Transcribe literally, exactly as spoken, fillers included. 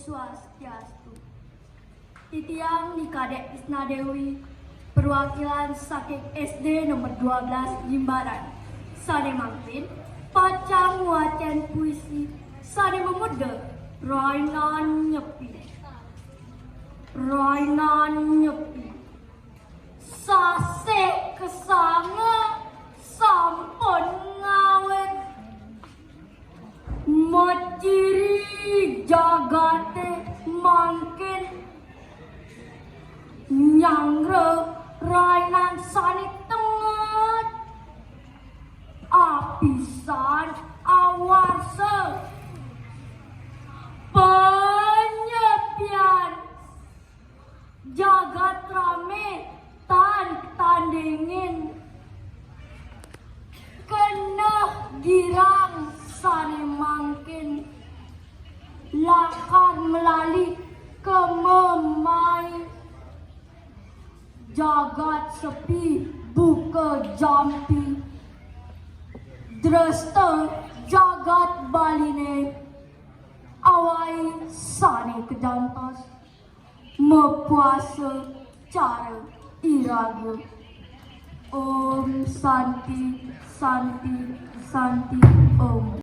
Swastiastu. Titiang Ni Kadek Tisna Dewi, perwakilan saking S D nomor dua belas Jimbaran. Sane mangkin pacang wacen puisi sane mamurda Rainan Nyepi. Rainan Nyepi. Sasih kesanga sampun ngawit. Maciri jagate mangkin nyanggra rainan sane tenget. Apisan awarsa penyepian jagat rame tan tandingin. Keneh girang sane mangkin lakar melali kememai. Jagat sepi buka jampi, dresta jagat Baline awai sane kedantos. Mapuasa cara iraga. Om Santi, Santi, Santi, Om.